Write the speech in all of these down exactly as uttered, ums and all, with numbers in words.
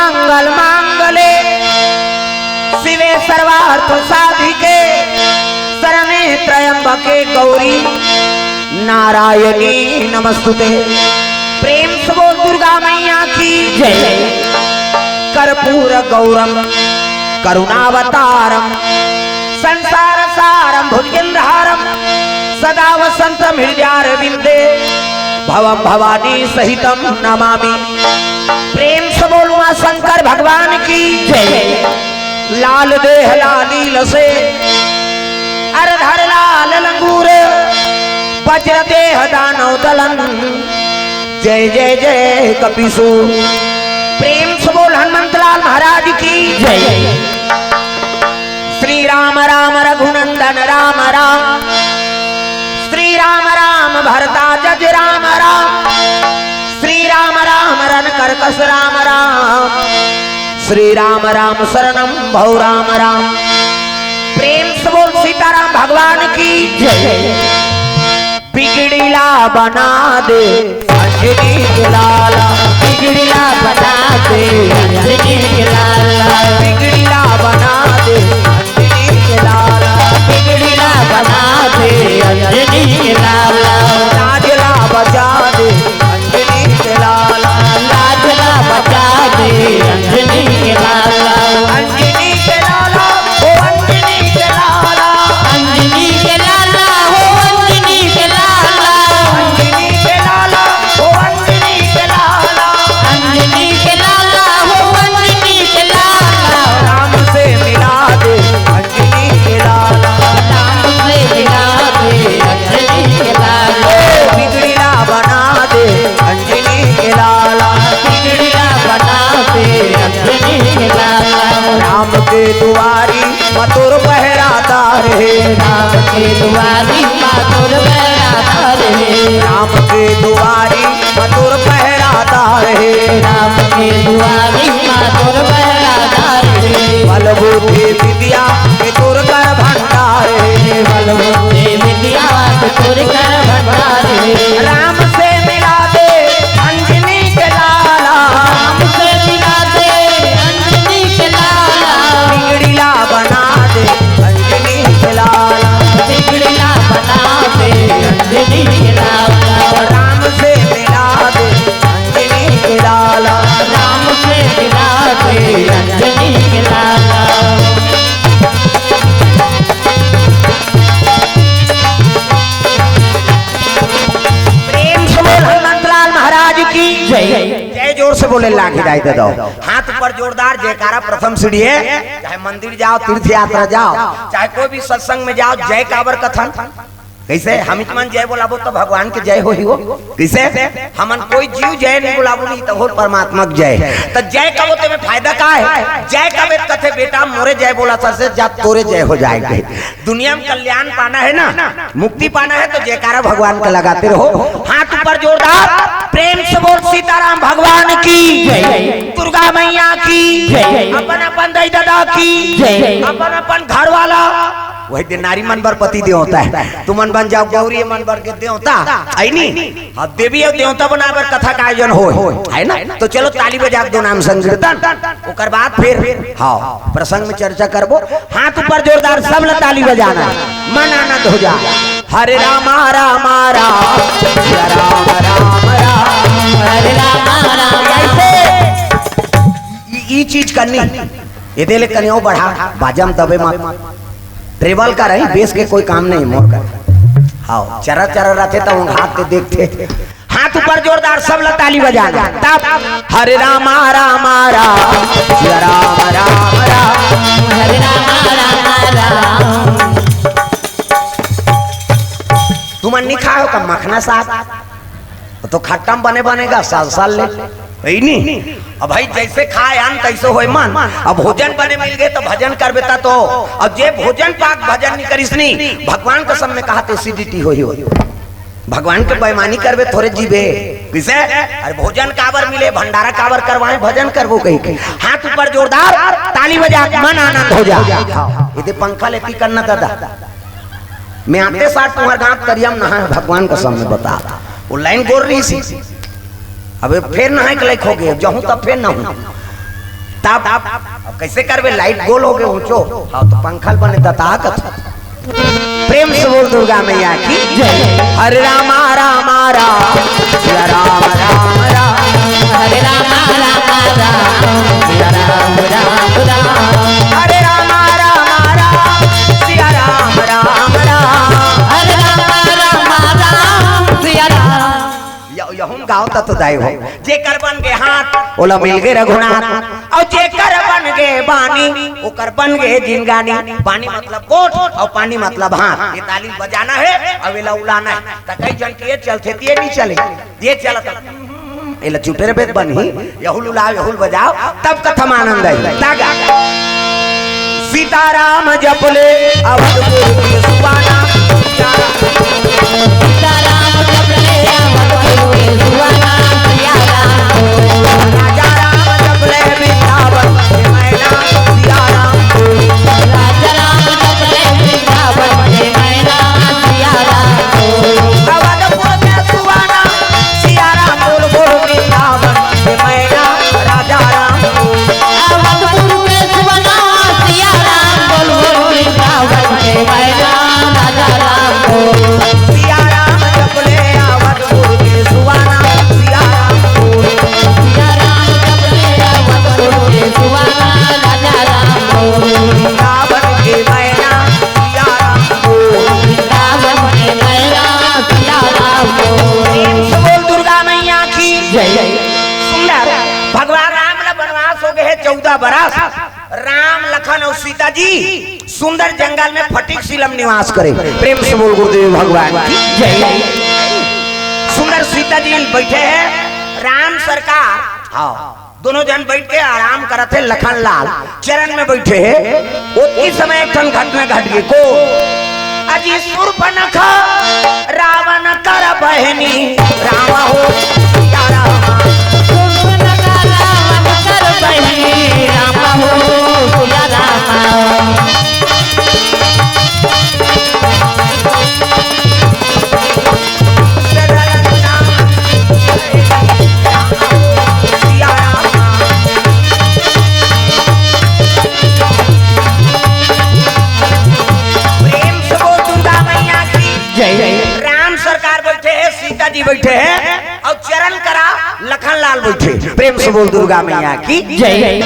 मंगल मांगले शिवे सर्वार्थ साधिके शरणे त्र्यंबके गौरी नारायणी नमस्तुते। प्रेम से बोल दुर्गा मैया की जय। कर्पूर गौरम करुणावतारम संसार सारम भुजगेंद्रहारम सदा वसंतम हृदयारविंदे भवम भवानी सहितम नमामि। प्रेम से बोल उमा शंकर भगवान की जय। लाल देह लालील से अरधर लाल लंगूर वज्र देह दानव दलन जय जय जय कपिसु। प्रेम से बोल हनुमंत लाल महाराज की जय। श्री राम राम रघुनंदन राम राम श्री राम राम भरता जज राम राम श्री राम राम रन कर्कश राम राम श्री राम राम शरणम भौ राम राम। प्रेम से बोल सीताराम भगवान की जय। बिगड़ीला बना दे अंजनी के लाला। बिगड़ीला बना दे अंजनी के लाला। बिगड़ीला बना दे अंजनी के लाला। बिगड़ीला बना दे अंजनी के लाला। लाजला बचा दे अंजनी के लाला। लाजला बचा दे अंजनी के लाला। अंजनी के लाला, ओ अंजनी के लाला। अंजनी के लाला, ओ अंजनी के लाला। अंजनी के लाला, ओ अंजनी के लाला। अंजनी के लाला, ओ अंजनी के लाला। राम से मिला दे अंजनी के लाला। राम से मिला दे अंजनी के लाला। ओ बिगड़ीला बना दे अंजनी के लाला। बिगड़ीला बना दे अंजनी के लाला। राम के दुआरी म तोर पहरादार हे। राम के दुआरी म तोर पहरादार हे। राम के दुआरी म तोर पहरादार हे। राम के दुआरी म तोर पहरादार हे। बल बुद्धि विद्या के तोर कर भंडार हे। बल बुद्धि विद्या के तोर कर भंडार हे। राम से मिला दे अंजनी के लाला। राम से मिला दे अंजनी के लाला। बिगड़ीला बना दे अंजनी के लाला। बिगड़ीला बना दे अंजनी के लाला। राम से मिला दे अंजनी के लाला। राम से मिला दे अंजनी के लाला। प्रेम से बोल हनुमंतलाल महाराज की जय। जय जोर से बोले लागी दाई दे दो। हाथ ऊपर जोरदार जयकारा प्रथम सीढ़ी है। चाहे मंदिर जाओ, तीर्थ यात्रा जाओ, चाहे कोई भी सत्संग में जाओ, जय काबर कथन। कैसे हम मन जय बोलाबो तो भगवान के जय होही हो। कैसे हमन कोई जीव जय नहीं बोलाबो नहीं तो होल परमात्मा के जय। तो जय कबो ते में फायदा का है? जय कबे कथे बेटा मोरे जय बोला सर से जा तोरे जय हो जाएंगे। दुनिया में कल्याण पाना है ना, मुक्ति पाना है तो जयकारा भगवान का लगाते रहो। हाथ ऊपर जोरदार प्रेम से बोल सीताराम भगवान की जय। दुर्गा मैया की जय। अपन अपन दाई दादा की जय। अपन अपन घर वाला वही दिन नारी मन बर पति देवता है। तुमन बन जाओ गौरी मन बर के देवता। आई नी? अब देवी अउ देवता बनाए बर कथा का आयोजन होय, है ना? तो चलो ताली बजा के दो नाम संकीर्तन, ओकर बाद फिर हाँ प्रसंग में चर्चा करबो। हाथ ऊपर जोरदार सब ला ताली बजाना, मन आनंद हो जा। हरे रामा रामा राम, सिया राम राम राम। हरे रामा रामा ऐसे ई, ई चीज करनी। ये दे ले कनियो बढ़ा, बाजम दबे मत। ट्रेवल का रही, बेस के कोई काम नहीं मोर कर। हाँ, चरा चरा रहते तो हम हाथ के देखते। हाथ ऊपर जोरदार सब ला ताली बजाना। तब हरे रामा रामा राम, सिया राम राम राम। हरे रामा रामा राम। तुमन नहीं खाओ का मखना साग? तो खट्टम बने बनेगा साल साल ले। है नी? अब भाई जैसे खाए अन्न तैसे होए मन। अब भोजन बने मिल गए तो भजन करबे ता तो। अब जे भोजन पाक भजन नहीं करिस नी, भगवान कसम में कहा तो एसिडिटी होई हो। भगवान के बेईमानी करबे थोरे जीबे। किसे? अरे भोजन काबर मिले, भंडारा काबर करवाए, भजन करबो कही के। हाथ ऊपर जोरदार ताली बजा के मन आनंद हो जा। ये दे पंखा लेती करना दादा। मैं आते साथ तुम्हारे गांव तरिया में नहाए, भगवान कसम में बता। वो लाइन गोर रही सी। अबे फेर नहाए के लायक हो गए, जहूं तब फेर नहूं। तब अब कैसे करबे, लाइट गोल हो गए ऊंचो। हाँ, तो पंखल बने दता कथ। प्रेम से बोल दुर्गा मैया की जय। हरे रामा रामा राम, सिया राम राम राम। हरे रामा रामा राम, सिया राम राम राम। हरे रामा रामा राम, सिया राम राम राम। हरे रामा रामा राम, सिया राम। य-, यहुन गाँव त तो दाई हो, जेकर बन गे हाथ, ओला मिल गे रघुनाथ। अउ जेकर बन गे बानी, ओकर बन गे जिनगानी। बानी मतलब गोठ अउ पानी मतलब हाथ। ये ताली बजाना हे अउ एला उलाना हे। त कई झन के ये चलथे, त ये नइ चले, ये चलत हे। एला चुटेर बेत बनही, यहुल उलाव, यहुल बजाव, तब कथा म आनंद आई। तागा। सीताराम जपले अवधपुर के सुबाना। सीताराम जपले अवधपुर के सुबाना, सिया राम। राजा राम जपले वृंदावन के मैना, सिया राम। राजा राम जपले वृंदावन के मैना, सिया राम। अवधपुर के सुबाना, सिया राम बोल बोल वृंदावन के मैना, राजा राम। अवधपुर के सुबाना, सिया राम बोल बोल वृंदावन के मैना, राजा राम। सिया राम जपले अवधपुर के सुबाना, सिया राम। सिया राम जपले अवधपुर के सुबाना, राजा राम। वृंदावन के मैना, सिया राम। वृंदावन के मैना, सिया राम। प्रेम से बोल दुर्गा मैया की जय। सुंदर भगवान राम ला बनवास हो गए हे चौदह बरस। राम, लखन अउ सीता जी सुंदर जंगल में फटिक सिलम निवास करे। प्रेम से बोल गुरुदेव भगवान की जय। सुंदर सीता जी बैठे हे, राम सरकार, हाँ, दोनों झन बैठ के आराम करत हे। लखन लाल चरण में बैठे हे। ओतकी समय एक ठन घटना घट गे। को अजी सूर्पनखा रावण कर बहिनी, राम हो सिया राम। सूर्पनखा रावण कर बहिनी, राम हो सिया राम। प्रेम से बोल दुर्गा मैया की जय। राम सरकार बैठे हे, सीता जी बैठे हे, अउ चरण करा लखन लाल बैठे। प्रेम से बोल दुर्गा मैया की जय।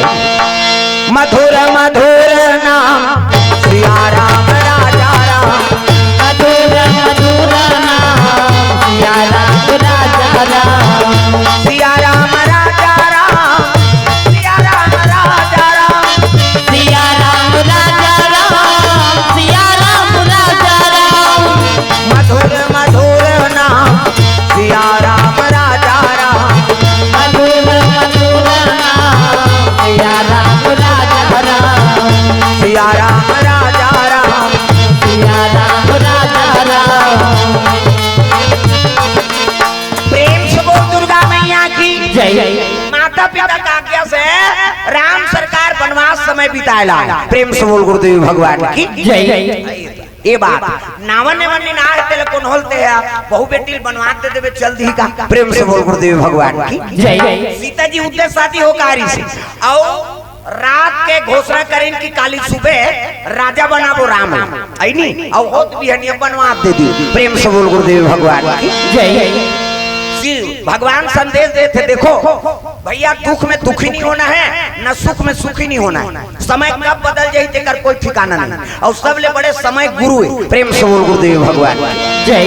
मधुर मधुर नाम सिया राम राजा राम। मधुर मधुर नाम सिया राम राजा राम। सिया राम राजा राम, सिया राम राजा राम। सिया राम राजा राम, सिया राम राजा राम। मधुर मधुर नाम सिया राम राजा राम। मधुर मधुर नाम सिया राम राजा राम। सिया राम राजा राम। सिया राम राजा राम। प्रेम से बोल दुर्गा मैया की जय। माता पिता का आज्ञा से राम सरकार बनवास समय बिताए ला। प्रेम से बोल गुरुदेव भगवान की जय। ये बात नावन नेवन ना हे, तेला कोन होलते हे, बहू बेटी ल बनवास दे देबे, चल दी का। प्रेम से बोल गुरुदेव भगवान की जय। सीता जी उद्देश्य शादी हो कारी से, अउ रात के घोषणा करेन कि काली सुबह राजा बनाबो राम ल, अइनी, अउ होत बिहनिया बनवास दे दी। प्रेम से बोल गुरुदेव भगवान की जय। शिव भगवान संदेश देथे, देखो भैया, दुख में दुखी नहीं होना है, न सुख में सुखी नहीं होना है। समय कब बदल जाही, तेकर कोई ठिकाना नहीं। अउ सबले बड़े समय गुरु हे। प्रेम से बोल गुरुदेव भगवान की जय।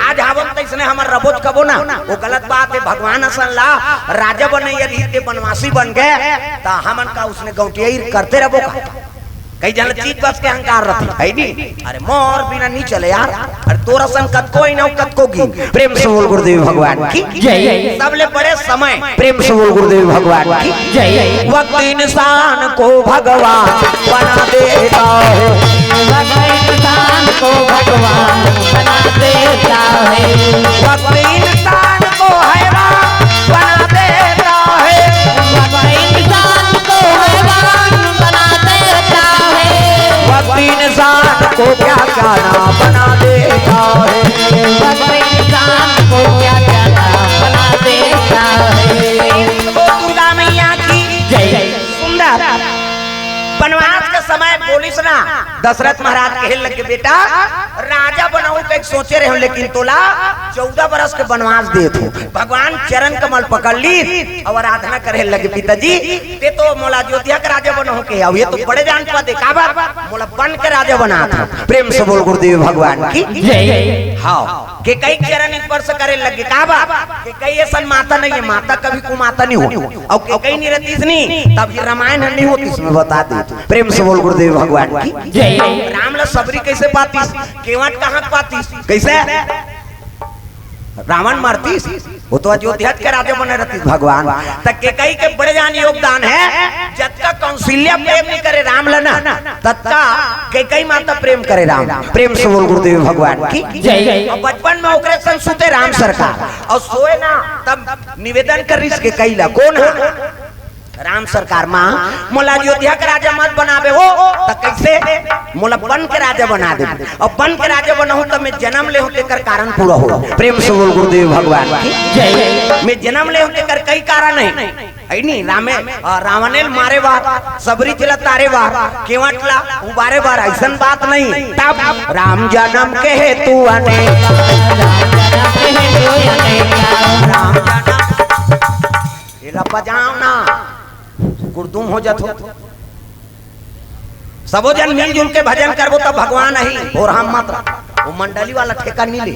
आज हावन तइसने हमर रबोच कबो ना, वो गलत बात हे। भगवान असन ला राजा बने यदि ते बनवासी बन गए, त हमन का उसने गौटियाई करते रबो का? कई झन चीज बस के अहंकार रथे, हे नी? अरे मोर बिना नी चले यार। अरे तोर असन कतको ही ना, कतको गिन। प्रेम से बोल गुरुदेव भगवान की जय। सबले बड़े समय। प्रेम से बोल गुरुदेव भगवान की जय। वक्त इंसान को भगवान बना देता है। वक्त इंसान को भगवान बना देता है। वक्त इंसान को हैरान बना देता है। वक्त इंसान को हैरान बना देता है। वक्त इंसान को क्या क्या ना बना देता है। वक्त इंसान को क्या क्या ना बना देता है। बोल दुर्गा मैया की जय। सुंदर बनवास के समय बोलिस ना, दशरथ महाराज कहे लगे, "बेटा, राजा बनहूं कहिके सोचे रहे हंव, लेकिन तोला चौदह बरस के बनवास देत हंव।" भगवान चरण कमल पकड़ लिस अउ आराधना करे लगे, "पिताजी, तें तो मोला अयोध्या के राजा बनहूं कहे हस, अउ ये तो बड़े जान पद हे, काबर? मोला बन के राजा बनात हस।" प्रेम से बोल गुरुदेव भगवान की। जय। हाँ, केकई चरण स्पर्श करे लगे, काबर? केकई असन माता नहीं हे, माता कभी कुमाता नहीं होय। अउ केकई नइ रहतिस नहीं, तब ये रामायण नहीं होतिस, मैं बता देत हंव। प्रेम से बोल गुरुदेव भगवान की। जय। राम ला सबरी कइसे पातिस? केवट कहां पातिस? कइसे? रावण मरतिस, वो तो अयोध्या के राजा बने रहतिस भगवान। त केकई के बड़े जान योगदान हे, जतका कौशल्या प्रेम नइ करे राम ला ना, ततका केकई माता प्रेम करे राम। प्रेम से बोल गुरुदेव भगवान की। जय। अउ बचपन में ओकरे संग सुते राम सरकार, अउ सोए ना, तब निवेदन करिस केकई ला, कोन हा? राम सरकार, माँ, मोला अयोध्या के राजा मत बनाबे हो, त कइसे? मोला बन के राजा बना दे। अउ बन के राजा बनहूं त मैं जनम ले हंव तेकर कारण पूरा हो। प्रेम से बोल गुरुदेव भगवान की। जय। मैं जनम ले हंव तेकर कई कारण हे। हे नी, रामे, अ, रावणे ल मारे बर, सबरी ल तारे बर, केवट ला उबारे बर, अइसन बात नहीं। तब राम जनम के हेतु अनेक। राम जनम, एला बजाव ना, गुरदुम हो जात हो। सबो जन मिलजुल के भजन करबो, तब भगवान आही। अउ हम मात्र, वो मंडली वाला ठेका नइ ले।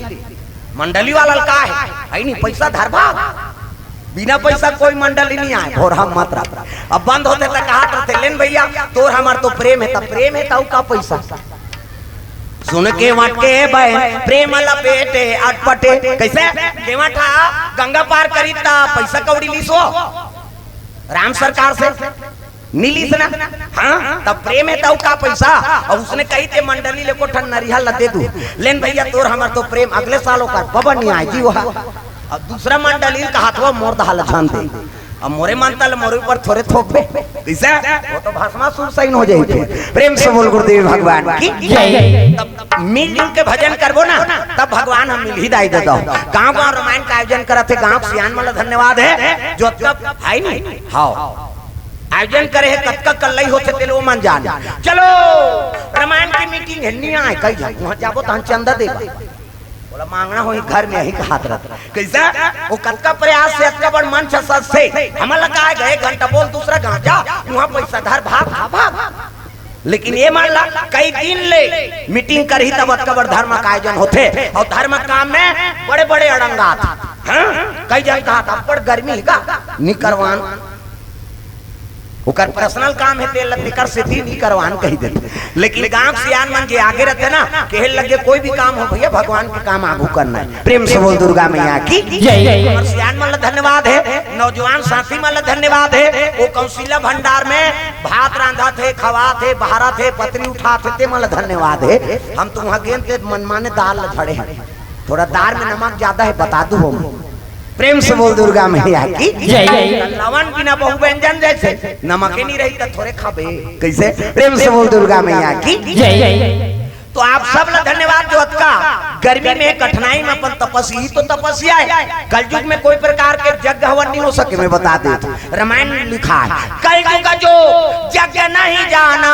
मंडली वाला ल का हे? हे नहीं, पइसा धर भाग। बिना पइसा कोई मंडली नइ आय। अउ हम मात्र, अब बंद होथे त कहत रहिथे, "लेन भइया, तोर हमर तो प्रेम हे।" त प्रेम हे त अउ का पइसा? सुन केवट के बहन, प्रेम लपेटे अटपटे। कइसे? केवट हा गंगा पार करिस त पइसा कौड़ी लिस वो राम सरकार से? नइ लिस ना। हाँ, त प्रेम हे त अउ का पइसा? अउ उसने कहिस ते मंडली ल एको ठन नरिहा ल दे दूं। लेन भइया, तोर हमर तो प्रेम, अगले साल ओकर बबा नइ आय जी वो। अब दूसरा मंडली ल कहत हो, मोर दहा ल झन दे। अब मोरे मंडली ल मोरे ऊपर थोरे थोपबे। कइसे? वो तो भस्मासुर सही हो जाही। प्रेम से बोल गुरुदेव भगवान की। जय। तब मिलजुल के भजन करबो ना, तब भगवान ह मिलही दाई ददा। गांव गांव रामायण के आयोजन करत हे, गांव के सियान मन ला धन्यवाद हे, जो तब हे नहीं। हाँ। आयोजन करे हे, कतका कल्लई होथे तेला ओमन जाने। चलो, रामायण के मीटिंग हे, नइ आय, कई झन, उहां जाबो तहां चंदा देबा। ओला मांगना होही घर में, यही कहत रहिथे। कइसे? वो कतका प्रयास से अतका बड़ मंच सजथे, हमन ला का हे, एक घंटा बोल, दूसरा गांव जा, उहां पइसा धर, भाग, भाग, भाग। लेकिन ये मान ला, कई दिन ले मीटिंग करही तब अतका बड़ धर्म के आयोजन होथे, अउ धर्म के काम में बड़े-बड़े अड़ंगात। हाँ? कई झन कहत, "अब्बड़ गर्मी हे का? नइ करवान।" ओकर पर्सनल काम हे, तेला तेकर सेती नइ करवान कहि देथे। लेकिन गांव के सियान मन जे आगे रहिथे ना, कहे लगे, "कोई भी काम हो भइया, भगवान के काम आगू करना हे।" प्रेम से बोल दुर्गा मैया की। जय। हमर सियान मन ला धन्यवाद हे, नौजवान साथी मन ला धन्यवाद हे, वो कौशल्या भंडार में भात रांधत हे, खवात हे, बहारत हे, पतरी उठात हे, ते मन ला धन्यवाद हे। हम तो उहां गेन ते मनमाने दाल ला झड़े हन, थोरा दाल में नमक जादा हे, बता दूं हम। प्रेम से बोल दुर्गा मैया की। जय। लवन बिना बहु व्यंजन जइसे, नमके नइ रही त थोरे खाबे। कइसे? प्रेम से बोल दुर्गा मैया की। जय। तो आप सब ला धन्यवाद जो अतका गर्मी में, कठिनाई में अपन तपस्या, ही तो तपस्या हे। कलयुग में कोई प्रकार के यज्ञ हवन नइ हो सके, मैं बता देत हंव। रामायण में लिखा हे, "कलयुग जो यज्ञ नहीं जाना,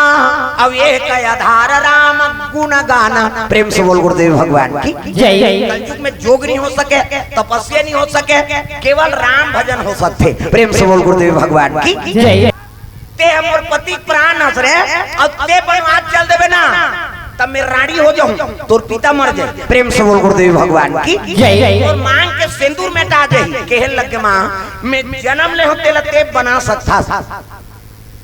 अब एक आधार राम गुण गाना।" प्रेम से बोल गुरुदेव भगवान की। जय। कलयुग में योग नइ हो सके, तपस्या नइ हो सके, केवल राम भजन हो सकथे। प्रेम से बोल गुरुदेव भगवान की। जय। ते ह मोर पति के प्राण हस रे, अउ ते बनवास चल देबे ना, त मैं रांड़ी हो जाहूं, तोर पिता मर जाय। प्रेम से बोल गुरुदेव भगवान की। जय। तोर मांग के सिंदूर मेटा जाही। कहे लगे, "मां, मैं जनम ले हंव तेला ते बना सकथस।"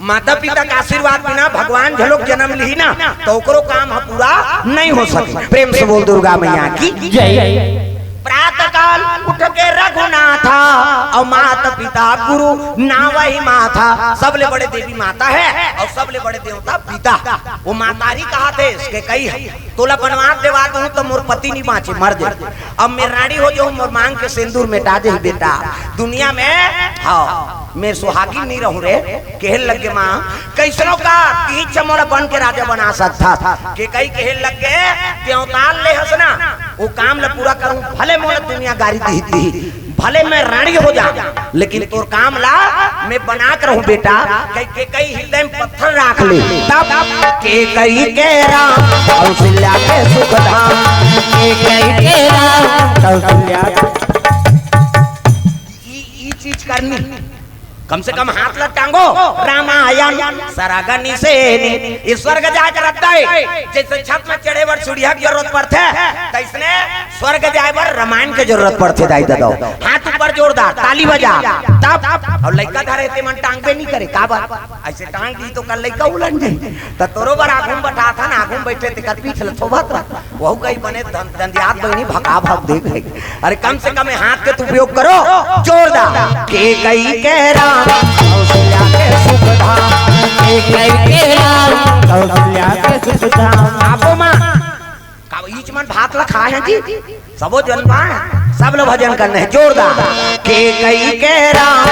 माता पिता के आशीर्वाद बिना भगवान घलोक जनम लिही ना, त ओकरो काम ह पूरा नइ हो सके। प्रेम से बोल दुर्गा मैया की। जय। प्रातः काल उठ के रघुनाथा, अउ माता पिता गुरु नावहि माथा। सबले बड़े देवी माता हे अउ सबले बड़े देवता पिता। वो मातारी कहत हे, इसके कई हे, "तोला बनवास देवा दूं त मोर पति नइ बांचे, मर जाय। अब मैं रांड़ी हो जाहूं, मोर मांग के सिंदूर मेटा जाही बेटा। दुनिया में, हाँ, मैं सुहागिन नइ रहूं रे।" कहे लगे, "मां, कइसनो का, तिही च मोला बन के राजा बना सकथस।" केकई कहे लगे, "ते अवतार ले हस ना, वो काम ला पूरा करहूं, भले मोला दुनिया गारी दिही, दिही।" भले मैं रानी हो जाऊं, लेकिन तोर काम ला मैं बना के रहूं बेटा। कई, केकई हृदय में पत्थर राख ले, तब केकई के राम कौशल्या के सुख धाम। केकई के राम कौशल्या के। ई, ई चीज करनी, कम से कम हाथ ला टांगो। रामायण सरग निसेनी, ई स्वर्ग जाए के रद्दा है। जैसे छत में चढ़े बर सीढ़िया के जरूरत पड़थे, तैसने स्वर्ग जाए बर रामायण के जरूरत पड़थे। दाई ददा, हाथ ऊपर जोरदार, ताली बजा। तब, अउ लइका धरे ते मन टांगबे नहीं करे, काबर? ऐसे टांग दी तो कल लइका उलझ जाई। त तोरो बर आगू में बठाथन, आगू में बैठे तेकर पीठ ल थोबत रह। वहू कई बने दं-, दंदियात बहिनी भका भक देख रही। अरे कम से कम ये हाथ के तो उपयोग करो, जोरदार। केकई के राम कौशल्या के सुख धाम। केकई के राम कौशल्या के सुख धाम। आपो माँ, का ईच मन भात ला खाए हैं जी? सबो जन पाए, सब लोग भजन करने हैं, जोरदार। केकई के राम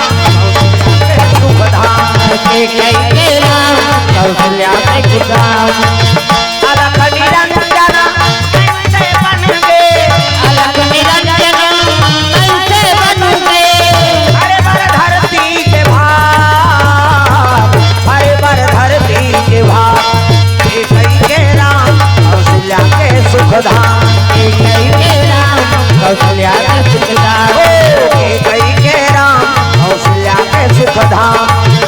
कौशल्या के सुख धाम। केकई के राम कौशल्या के सुख धाम। अलख निरंजन कैसे बन गे? अलख निरंजन कैसे बन गे? हरे बर धरती के भार, हरे बर धरती के भार। केकई के राम कौशल्या के सुख धाम। केकई के राम कौशल्या के सुख धाम। ओ, केकई के राम कौशल्या के सुख धाम।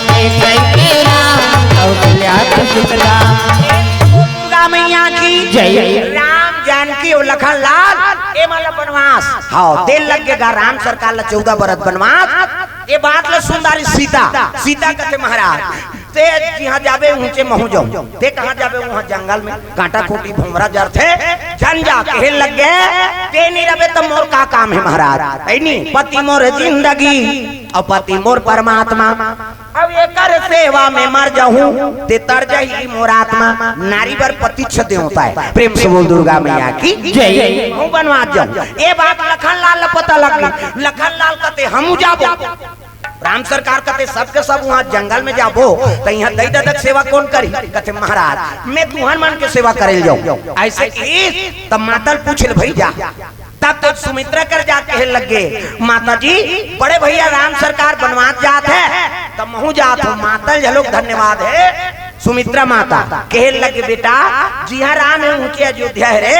केकई के राम कौशल्या के सुख धाम। दुर्गा मैया की जय। राम जानकी अउ लखन लाल, ए मन ला बनवास। हाँ, तेल लग गे गा राम सरकार ला चौदह बरस बनवास। ए बात ला सुन डारिस सीता, सीता कथे महाराज, ते जिहाँ जाबे उहें महूँ जाऊँ। ते कहाँ जाबे? उहाँ जंगल में कांटा खूंटी भोंवरा जरथे, झन जा। कहे लग गे, ते नहीं रबे त मोर का काम हे महाराज? है नी? पति मोर जिंदगी अउ पति मोर परमात्मा। अब एकर सेवा में मर जाहूं, ते तर जाही मोर आत्मा। नारी बर पति छ देवता हे। प्रेम से बोल दुर्गा मैया की जय। हूँ बनवास जाऊं। ए बात लखन लाल ला पता लग गे। लखन लाल कथे, हमू जाबो। राम सरकार कथे, सबके सब उहाँ जंगल में जाबो, त इहाँ दई ददा के सेवा कोन करही? कथे, महाराज, मैं तुहर मन के सेवा करे ल जाऊं। ऐसे कहिस, तब माता ल पूछ ले भई जा। तब तो सुमित्रा कर जा कहे लग गे, माता जी, बड़े भैया राम सरकार बनवास जात हे, त महूँ जात हूँ। माता ल घलोक धन्यवाद हे। सुमित्रा माता कहे लग गे, बेटा, जिहाँ राम हे, उहें अयोध्या हे रे,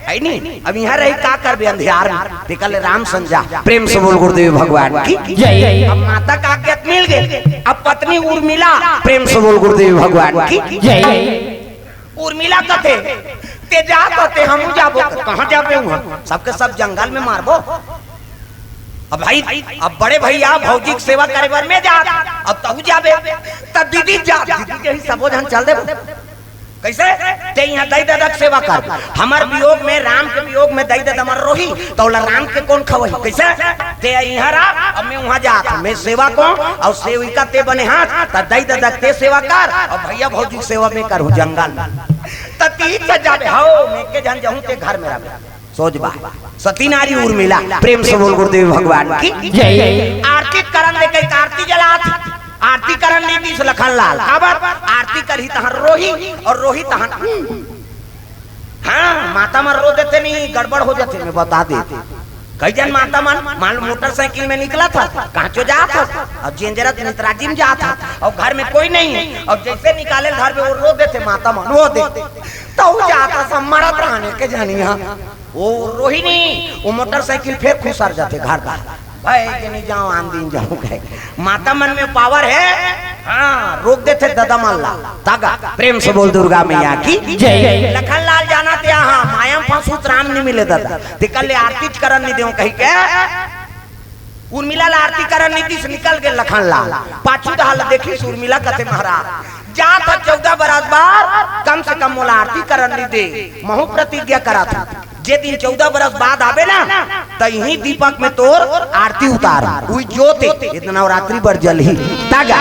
है नी? अब इहाँ रही का करबे अंधियार में? तेकर ले राम संग जा। प्रेम से बोल गुरुदेव भगवान की जय। अब माता का आज्ञा मिल गे, अब पत्नी उर्मिला, प्रेम से बोल गुरुदेव भगवान की जय। उर्मिला कथे, ते जात हस ते हमू जाबो। कहाँ जाबे उहाँ? सबके सब जंगल में मारबो। अब भाई, अब बड़े भैया भौजी के सेवा करे बर मैं जात, अब तहू जाबे, त दीदी जात, दीदी के ही सबो झन चल देबो। कैसे? ते इहाँ दई ददा के सेवा कर, हमर वियोग में, राम के वियोग में दई ददा मन रोही, त ओला राम के कोन खवही? कैसे? ते इहाँ रह, अब मैं उहाँ जात, मैं सेवक हूँ अउ सेविका ते बने हस, त दई ददा के ते सेवा कर अउ भैया भौजी के सेवा मैं करहूँ जंगल में। त तीर से जाबे, हव, मैं के झन जाहूँ, ते घर में रह। सोच बा, सती नारी उर्मिला, प्रेम से बोल गुरुदेव भगवान की जय। आरती करन दे कहिके आरती जलात, आरती करन नइ दिस लखन लाल। काबर? आरती करही तहाँ रोही अउ रोही तहाँ, हाँ, माता मन रो देथे नहीं, गड़बड़ हो जाथे, मैं बता देत हूँ। कई झन माता मन, मान लो मोटरसाइकिल में निकलत हस, कहाँ चो जात हस, अउ जेन जरा नेताजी में जात हस, अउ घर में कोई नहीं हे, अउ जैसे निकाले ल धरबे वो रो देथे माता मन, रो देथे। तहू जात हस, मरत रहने के जानी हा। वो रोही नहीं, वो मोटरसाइकिल फेर खुसर जाथे घर दार। भाई के नहीं जाओ, आन दिन जाओ कहे। माता मन में पावर हे, हाँ, रोक देथे ददा मन ला। तागा, प्रेम से बोल दुर्गा मैया की जय। लखन लाल जानत हे, हाँ, माया में फंसूत राम नहीं मिले ददा। तेकर ले आरती करन नहीं देवं कहिके उर्मिला ला आरती करन नहीं दिस, निकल गे लखन लाल। पाछू डहर ला देखिस उर्मिला, कथे, महाराज, जात हस चौदह बरस बाद, कम से कम मोला आरती करन नहीं दे। महूँ प्रतिज्ञा करत हूँ, जे दिन चौदह बरस बाद आबे ना, त इही दीपक में तोर आरती उतार, उही जोत ए नवरात्रि बर जलही। तागा,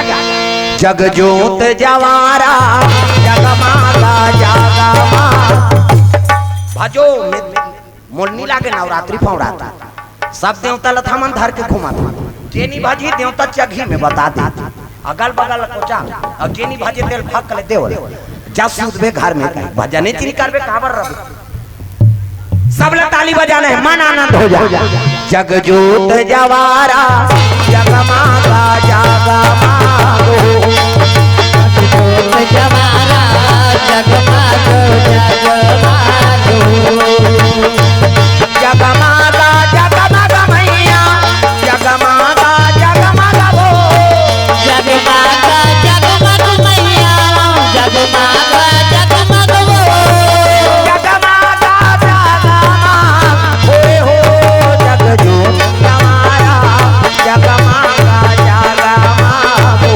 जग जोत जवारा, जगमाता जगमा। भजो, मोला नइ लागे नवरात्रि फौरात। सब देवता ल हमन धर के घूमत हन। जे नइ भजही देवता चघी में बता दे। अगल बगल ल कोचा, अउ जे नइ भजे तेल भक ले देवल। जा सूतबे घर में कहीं। भजने च नइ करबे काबर रबे। सब ला ताली बजाना है, मन आनंद हो जाए। जग जोत जवारा जगमागा जगमागो। जवारा जगमागा जगमागो। जगमागा जगमागा मैया, जगमागा जगमागा वो। जगमागा जगमागा मैया, जगमागा जगमागा वो। जगमागा जगमागा होए हो, जग जोत जवारा जगमागा जगमागो।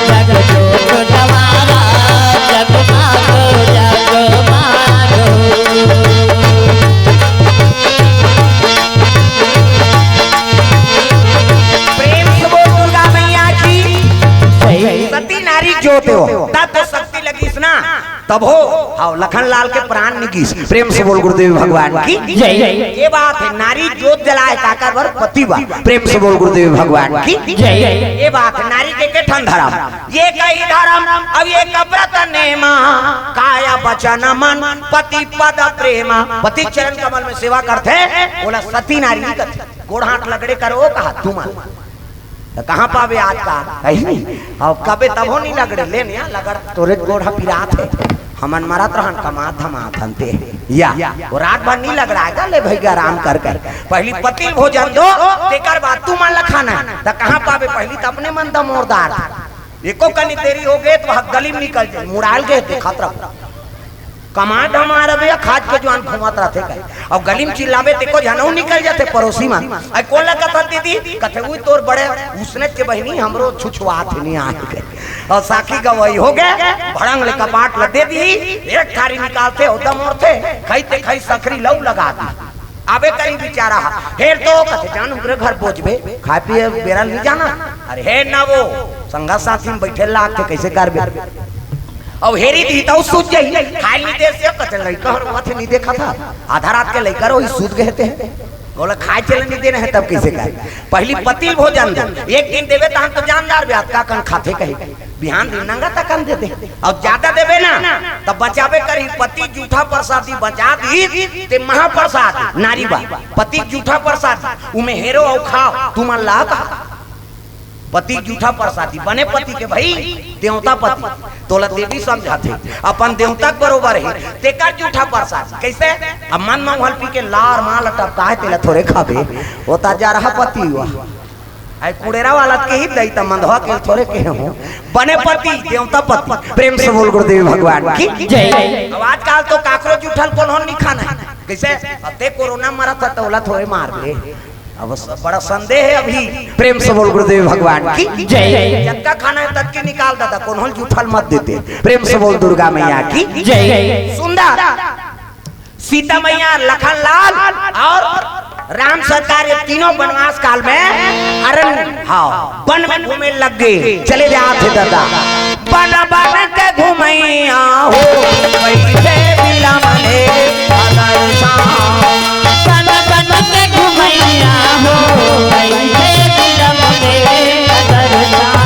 जग जोत जवारा जगमागो जगमागो। प्रेम से बोल दुर्गा मैया की। सती नारी जोत हो, तब तो शक्ति लगिस ना, तब हो। हाँ, लखन लाल के प्राण निगिस। प्रेम से बोल गुरुदेव भगवान की जय। ये बात है, नारी जोत जलाए काकर बर? पति बर। प्रेम से बोल गुरुदेव भगवान की जय। ये बात है, नारी के के ठन धरम, ये कही धरम, अब ये कब्रत नेमा, काया बचन मन पति पद प्रेमा। पति चरण कमल में सेवा करथे, ओला सती नारी नहीं करथे। गोड़ हाथ लगड़े करो कहा तुमन। त कहाँ पाबे आज का? कहीं नहीं। अब कबे तभो नहीं लगड़े, ले निया लगड़, तोरे गोड़ हा पिरात है। हमन मरत रहन, कमात धमात हन ते। या, वो रात भर नहीं लगड़ाएगा, ले भैया आराम कर कर। पहली पतिल भोजन दो, तेकर बाद तुमन ला खाना है। त कहाँ पाबे, पहली त अपने मन दमोरदार। एको कनी देरी हो गए त वह गली में निकल जाए, मुड़ाल गए देखत रहो। कमा धमा रबे या खाज के जुआन घूमत रहथे कहे। अब गली में चिल्लाबे ते को झनऊ निकल जाथे पड़ोसी मन। "अई कोन ला कथस दीदी?" कथे, "उई तोर बड़े उसने के बहिनी, हमरो छुछुआत हे नहीं आए के।" और साखी गवाही हो गए, भड़ंग ले कपाट ल दे दी, एक थारी निकालथे, ओदम ओरथे, खई ते खई सकरी लऊ लगा दी। आबे करी बिचारा हा, हेर तो कथे, "जान उकरे घर बोझबे, खाए पिए बेरा नहीं जाना।" अरे हेर ना वो, संगा साथी में बैठे लागथे, कैसे करबे? अब हेरी दी तो सूत जाई, खाए नहीं दे से कथे, "लइका हर माथे नहीं देखा था, आधा रात के लइका रहो, सूत गए थे।" बोला, "खाए चले नहीं देना है, तब कैसे कर?" पहली पतिल भोजन दो, एक दिन देवे तहन तो जानदार ब्यात का कन खाथे कही, बिहान दिन नंगा तकन दे दे। अब ज्यादा देवे ना, तब बचावे करी, पति जूठा प्रसादी बचा दी, ते महाप्रसाद नारी बा, पति जूठा प्रसाद, उमे हेरो अउ खाओ, तुमन ला कहा। पति जूठा प्रसादी, बने पति के भाई, देवता पति। तोला देवी समझाथे, अपन देवता के बरोबर हे, तेकर जूठा प्रसादी। कैसे? अब मन में उहल पी के लार माल टपकाए, तेला थोरे खाबे, वो ता जा रहा पति हुआ। आई कुड़ेरा वाला के ही दई त मंदवा के थोरे के हो। बने पति, देवता पति। प्रेम से बोल गुरुदेव भगवान की जय। अब आजकल तो काकरो जूठल कोनो नहीं खाना है। कैसे? अते कोरोना मरा था तो ओला थोरे मार दे। अब स-, बड़ा संदेह है अभी। प्रेम से बोल गुरुदेव भगवान की जय। जतका खाना है ततके निकाल दादा, कोनो जूठल मत देते। प्रेम से बोल दुर्गा मैया की जय। सुंदर सीता मैया, लखन लाल और राम सरकार, ये तीनों वनवास काल में अरण्य, हाँ, वन में घूमे लग गए, चले जाते दादा। बन बन के घुमैया हो, कैसे बिलमने अदरसा। बन बन के घुमैया हो, कैसे बिलमने अदरसा।